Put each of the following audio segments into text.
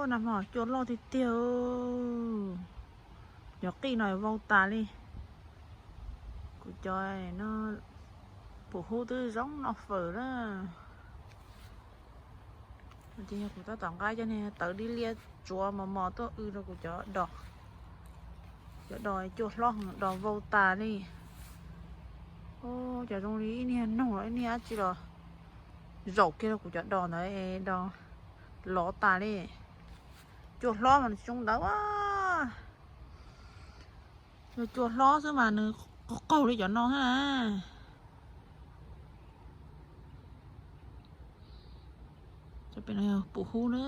Nag hmo cua loj tiag tiag. Cov qij no vau tas li. Kuv cov no pum hub twb zoo noj fawm na. Ces yog kuv tab tom nqa cov niag tawv dib liab tsuav mos mos tuaj w rau kuv cov dos. Cov dos cua hlob, dos vau tas li. Cov zoo li ib niag noog los ib niag dab tsi los zaum kiag rau kuv cov dos ntawd, dos lov tas li. Cua hlob mas nws tsis zoo ntawd a. Yog cua hlob xwb mas nws qaug qaug li cov no xwb na. Pum hub na.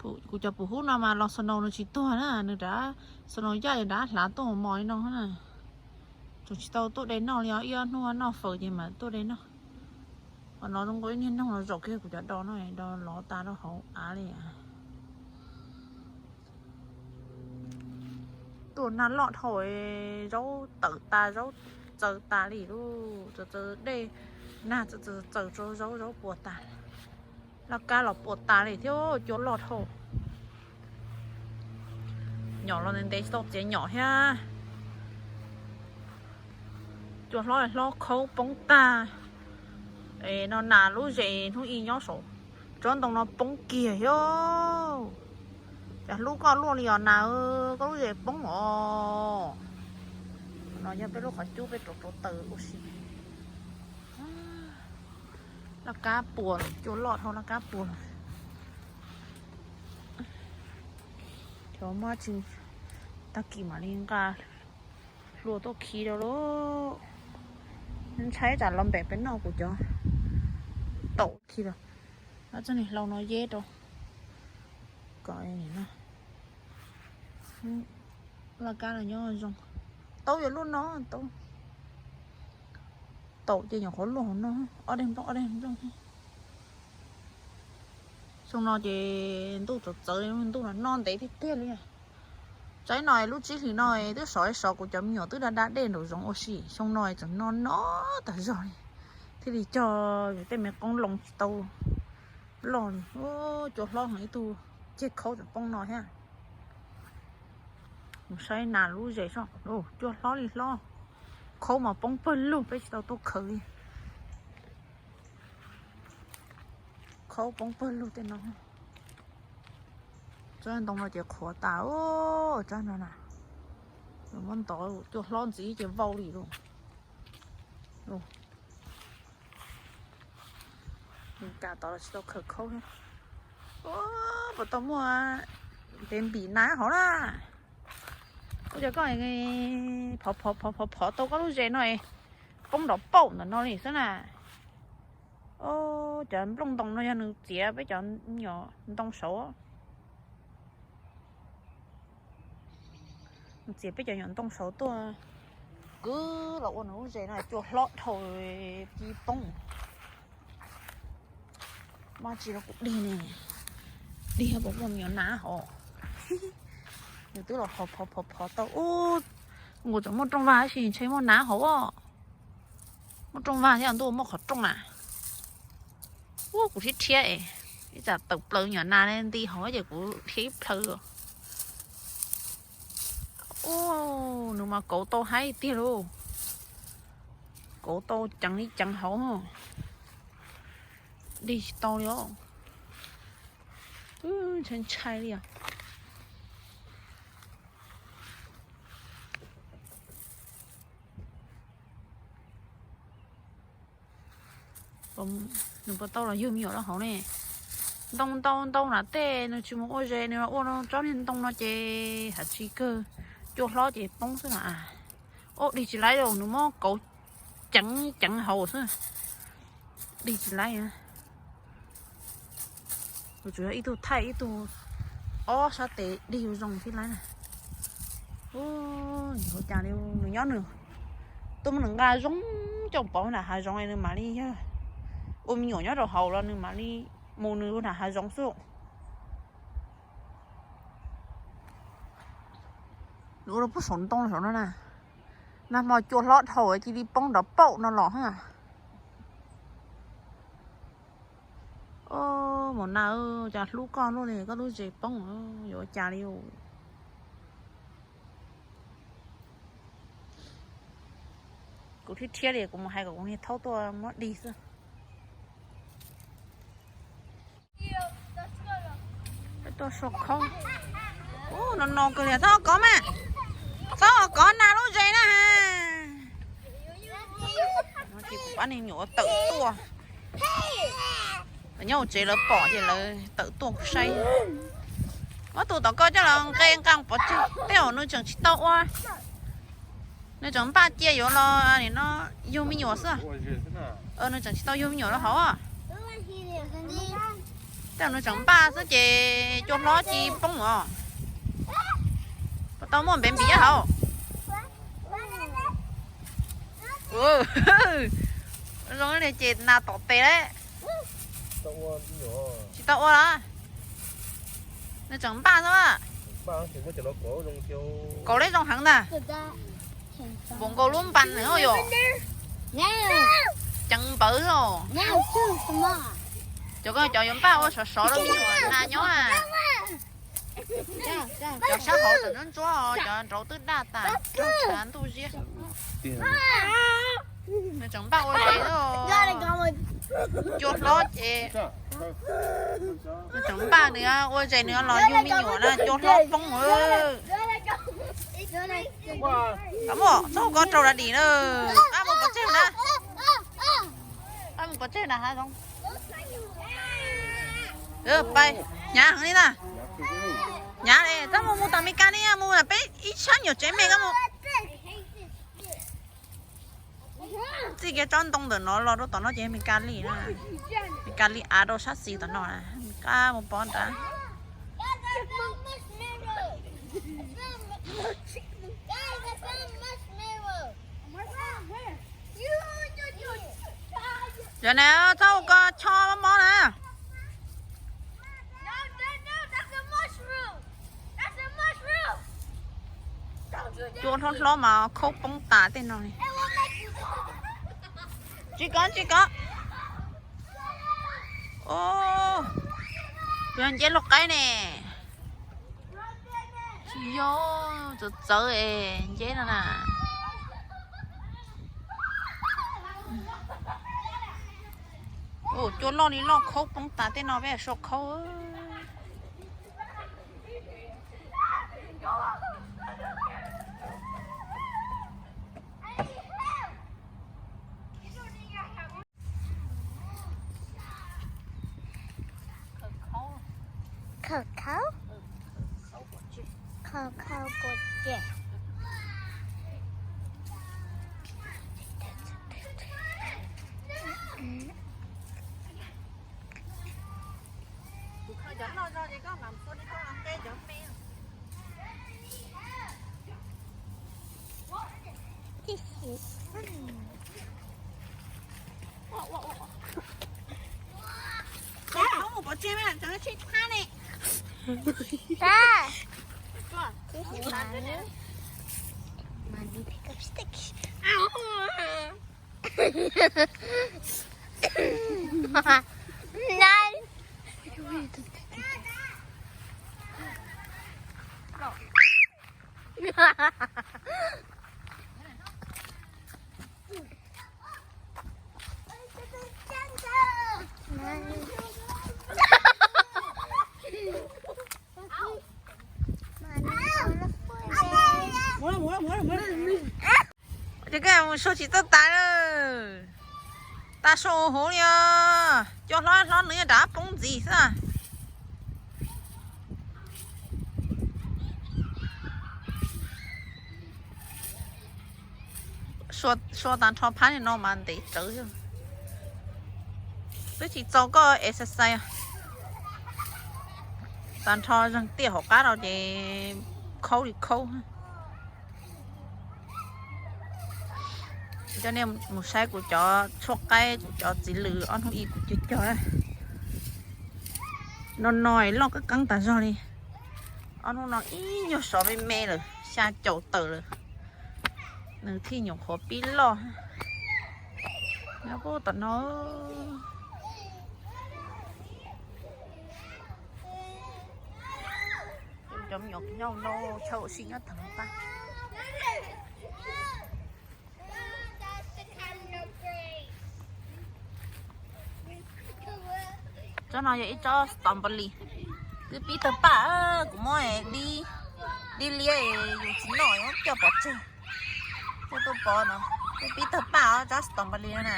Kuv cov pum hub no mas los snow nws tsis tuag na, nws rov snow yaj rov hlav tuaj mos mos li no na. Tseem tsis tau tuaj de noj li os, ib ob hnub noj fawm ces mam tuaj de noj. Qhov no zoo nkaus ib niag noog los zaum kiag kuv cov dos no, dos lov tas rau hauv av li. Tuaj nag loj dhau, zaub tawm tas, zaub txaws tas li lauj, txaws txaws dej, nag txaws txaws txaws rau zaub, zaub puas tas. Laj kab los puas tas li thiab, cua loj dhau. Nyom los ntev ntev tsis tau txiav nyom thiab. Cua hlob hlob khaub poob tag. Es no nas lub zes hnub ib nyob saum tsob ntoo no poob kiag thiab. Cas hlub koj luaj li os nas, koj lub zes poob os. No yog peb lub qhov cub peb rauv rauv taws ua si. Laj kab puas, cua loj dhau laj kab puas. Cov muab tsis, tag kis mam li nqa hlua tuaj khi rau lauj. Ntshai tsam los npem peb noj kuv cov taum khi rau. Txoj niag hlau no yeb rau kom laj kab no nyob zoo. Taub yog lub no, taub, taum ces nyuam qhuav luaj hauv no, ob daig nplooj ob daig nplooj. Xyoo no ces ntuj txawv txawv, ntuj no noj ntev tiag tiag li. Tsaib no lub tsib hlis no twb sov sov kuv cov me nyuam twb da da dej nraum zoov ua si, xyoo no tseem no no tas zog li, thiaj li cog tej me qoob loo tsis tau loj li. Cua hlob heev, ib tug ceg khaub tseem poob no thiab. Mus saib nas lub zes soj, cua hlob li hlob, khaub mas poob pawg lug, peb tsis tau tuaj khaws li. Khaub poob pawg lug tej no. Tsob ntoo no ces qhuav tas, tsob no na. Muab ntov, cua hlob ntxiv ces vau li lauj. Nws kam tod los tsis tau khaws khaub thiab. Puas tau muaj ntev npim nas hauv na. Ua cas koj phov phov phov phov tau koj lub zes no poob nrov paum ntawm no li xwb na. Cov nplooj ntoo no yog nws txiav peb cov nyuam ntoo saud. Nws txiav peb cov nyuam ntoo saud tuaj kwv los ua nws lub zes no, cua hlob dhau ci poob. Muab tsis rau kuv dig ne, dig puas muaj me nyuam nas hauv. Nws twb los phov phov phov phov tau ub. Nkaus tseem muaj rooj vag tab sis ntshe muaj nas hauv. Muaj rooj vag thiab, ntuj muaj qhov rooj na. Ub, kuv sib rhiab es ib tsam tawm plaws me nyuam nas nti hauv ces kuv rhiab ib plhaw. Ub, nws mas kauv tau haib tiag lauj. Kauv tau ceev li ceev hauv, dig tsis tau li os. Ntshai ntshai li os. Nws puas tau los yug me nyuam rau hauv ne? Ntoo ntau ntau na tej nws tsis mus ua zes, nws los ua tsob niag ntoo no ces haj tsis kawg, cua hlob ces poob xwb na. Ub, dig tsis laib, nws muab kauv ceev ceev hauv xwb, dig tsis laib. Kuv tsuas yog ib tug thaij ib tug ob sab tes dig zoo thiab lawm na. Ua cas li nws nyob nws tuaj muab nws nqa zoo coj pov nram hav zoov nws mam li yog ua me nyuam nyob rau hauv los nws mam li mus nws nram hav zoov xwb. Nws ua rau pug saum ntoo saum no na. Nag hmo cua hlob dhau cia li poob nrov paum no los. Os, maum nas, cas hlub koj luaj li, koj lub zes poob yuav ua cas li. Kuv thiab thiab li, kuv mus hais kom kuv niag thaub tuaj muab dig xwb. Tuaj sua khaub. Ub, no no kawg li, txhob kov mas. Txhob kov nas lub zes na ha. Pab niag nyuam tawm tuaj. Nyob hauv tsev lawv pom ces lawv tawm tuaj kuv saib. Muab tus tom koj coj los nqe nqa pov tseg, tej zaum nws tseem tsis tau ua. Nws tseem npaj cia yuav los nim no yug me nyuam xwb. Nws tseem tsis tau yug me nyuam los hauv. Tej zaum nws tseem npaj xwb ces cua hlob ci poob os. Puas tau muaj npev npiv hauv? Zoo li ces nas tom tes lawm. Tsis tau ua los? Nws tseem npaj xwb. Kaus leb zoo heev ntag. Npaum nkaus lub npas nws yom. Ceev npawv xwb. Cov ko cov yuav npaj ua sov sov rau me nyuam nas nyob. Cov sab hauv tseem ntsuab ntsuab, cov nraud twb daj tas, raug tshav ntuj ziab. Nws tseem npaj ua zes, cua hlob ces nws tseem npaj nws ua zes nws los yug me nyuam na, cua hlob poob. Muaj txhob kov raug da dim na, pab mus pov tseg na. Pab mus pov tseg na ha zoo. Pais, hnyav heev li na. Hnyav li, txhob mus mus tom Mes Kas li, mus peb ib sab nyuam tsev me koj mus. Txij kiag tsob ntoo ntawm no los rau tom no ces Mes Kas li na. Mes Kas li av rau sab xis tom no na. Qab mus pov nrad. Yog na, txhob ua ko cho mob mob na. Cua hlob hlob mas khaub poob tas tej no li. Tsis kov, tsis kov. Tus nceb luaj qaib ne. Tsis yog, txawv txawv es nceb no na. Cua loj li loj khaub poob tas tej no peb sua khaub. Khaub khaub, khaub khaub pua tseg. Ces koj mus sua tsis txawj tas lawm. Tas sua huv li os, cua hlob hlob nws rov poob ntxiv xwb. Sua tag nrho phab li no mas ntev tsawv. Twb tsis txaus koj exercise. Tag nrho zeeg tiaj hauv qab no ces khaub li khaub. Coj nej mus saib kuv cov tshuaj qaib, kuv cov txiv lws ob hnub ib kuv cog cog na. No no loj qeeb qeeb tas zog li. Ob hnub no ib nyuag sov me me lawm, xya caum tawm lawm. Nws thiaj nyuam qhuav pib loj. Nyob puag tom no. Cov me nyuam nyob no, chaw ua si nyob tag pab. Tsob no yog ib tsob strawberry, twb pib tawg paj, kuv muab dib, dib liab yus tsis noj, coj pov tseg, coj tuaj pov no. Twb pib tawg paj os, tsob strawberry no na.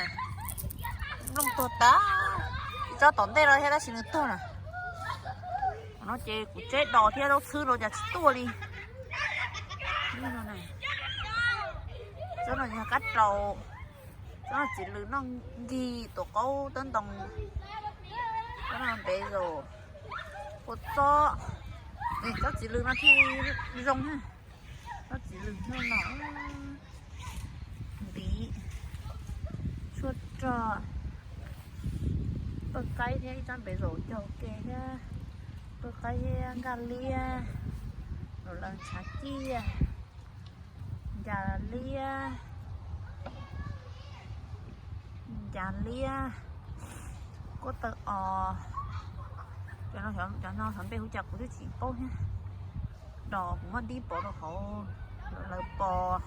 Nplooj tuag tas, tsob tom ntej no thiab tab sis nws tuag na. No ces kuv tseb dos thiab zaub txhwb los cas tsis tuaj li. Tsob no yog kab rau, tsob txiv lws noj nkig tuam qaub tawb ntoo. Tsob no ntev zaus, kua txob, tsob txiv lws no thiaj zoo. Tsob txiv lws hnub no, ntiv, tshuaj rog, pawg qaib thiab ib tsob ntev zaus cog ke thiab, pawg qaib thiab nkaj liab, los lawv ntshav ciaj, ncas liab, ncas liab, kuab taw os. Cov no xyov npe hu cas kuv twb tsis paub thiab. Dos kuv muab dib pov rau hauv, lawv pov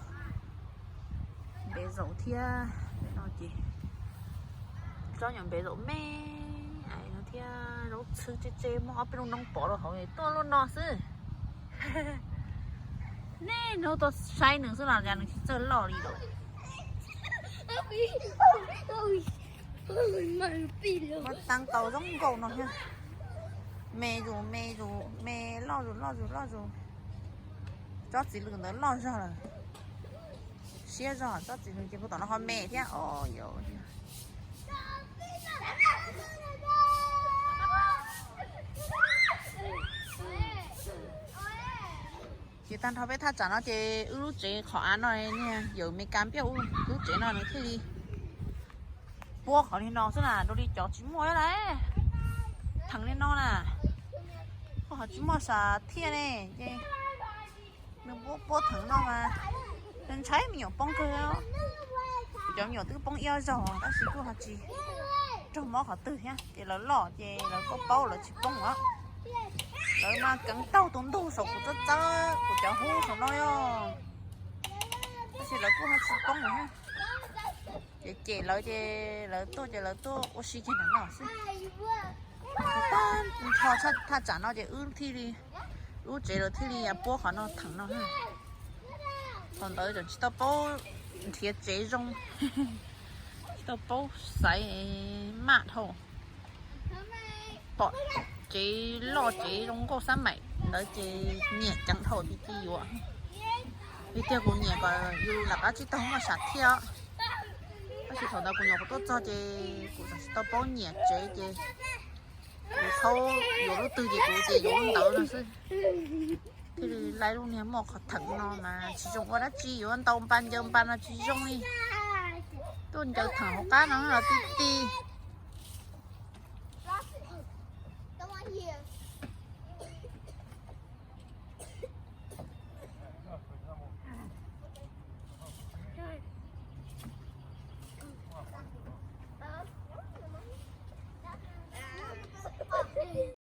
ntev zaus thiab. No ces tsob nyuam ntev zaus me no thiab, zaub txhwb tseb tseb muab ob peb lub noob pov rau hauv tuaj lub no xwb. Nej hnub tuaj saib nws xwb los cas nws tsis txawj loj li lawm. Muab teeb tau zoo nkauj no thiab. Me zus me zus me, loj zus loj zus loj zus. Tsob txiv lws ntawd loj zog lawm, siab zog. Tsob txiv lws ces puag tom no ho me thiab os. Ces tag nrho peb thaj tsam no ces wb lub tsev qhov av no niag yawm Amelikas npiaj wb lub tsev no nws thiaj li puab qhov li no xwb na, dua li cov tsis muaj lawm. Theem li no na, qhov tsis muaj sam thiaj ne, ces nws puab puab theem no mas nws ntshai me nyuam poob kawg. Kuv cov me nyuam twb poob ib ob zaug tab sis kuj ho tsis raug mob qhov twg thiab, ces lawv loj ces lawv kuj paub lawv tsis poob os. Lawv mas keev taug tus ntug saum kuv txawb txawb kuv cov hub saum no yog, tab sis lawv kuj ho tsis poob thiab. Ces cem lawv ces lawv tuaj ces lawv tuaj ua si kiag ntawm no xwb. Tag nrho thaj tsam no ces wb thiaj li, wb tsev lawv thiaj li puab qhov no theem no. Thaum ntawd tseem tsis tau paub nrhiav tsev zoo, tsis tau paub xaiv maj dhau. Pom tsev loj tsev zoo nkauj xab maim ntawd ces nyiam ceev dhau ces cia yuav. Vim tiag kuv nyiam kom yus lam qab tsib taug muaj sam thiaj os. Tab sis thaum ntawd kuv nyuam qhuav tuaj txog ces kuv tseem tsis tau paub nyiam tsev ces kuv thaub yuav lub twg ces kuv tias yuav lub ntawd no xwb. Thiaj li laij lub niag muaj qhov theem no mas tsis zoo ua dab tsi, yuav ntau npa ncaws npa no tsis zoo li. Tuaj ncaws theem hauv qab no los ti ti.